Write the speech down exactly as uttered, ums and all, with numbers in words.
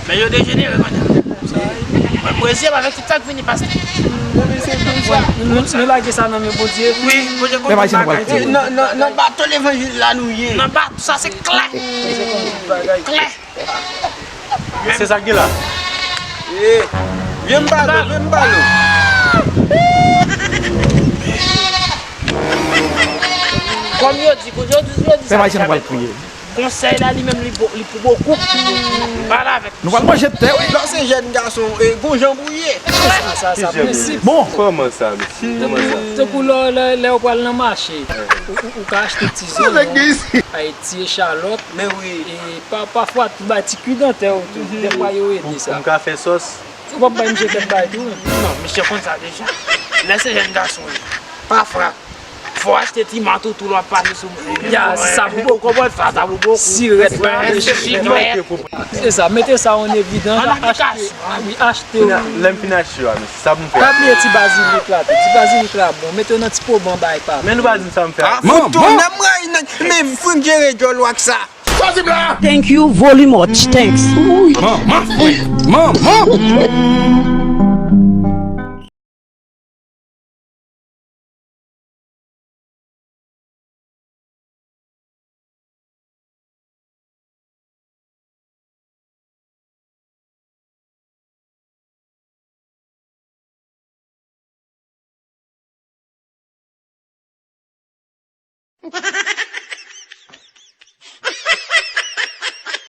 Men yo dejenere kounye a. Mwen, mwen reziye m avèk tout sa k vini, pastè. Nou, nou lage sa nan men Bondye. Wi, Bondye konn bagay. Nan, nan, nan bato levanjil la nou ye. Nan bato, sa se klè. Klè. Se sa k gen la. Vye m pale, vye m pale. Kòm yo di, yo di, yo di sa. Konsèy la, li menm, li pou bokou. Pale avèk. Nou pral manje tè, wi. Lè w se jèn gason, e, gon jan pou w ye. Sa, sa, sa, prensip. Bon. Kòman sa, mesye? Kòman sa? Tankou lè, lè, lè w pral nan mache, ou, ou, ou ka achte ti zonyon, ay, ti echalòt. Men wi. E pa, pafwa, tou bay ti kwi dantè ou tou. Dèfwa, yo ede sa. Pou m ka fè sòs. Ou p ap bay misye kèk bagay tou, non? Non, misye konn sa deja. Lè se jèn gason, wi. Pafwa. Fò achte ti manto tou lè w ap pase sou moun. Ya, sa pou bokou. Ou konprann sa, sa pou bokou. Sirèt la, chiklèt. Se sa, mete sa an evidans. An aplikasyon. Wi, achte yo. Lè m fin achte yo, a, mesye, sa pou m fè? Pa bliye ti bazilik la tou. Ti bazilik la bon. Mete yo nan ti poban bay pa. Men nou pa di m sa m fè. A, fout tou, nan m rayi nèg. Men fout jere djòl w ak sa. Thank you very much. Thanks. Manman, manman.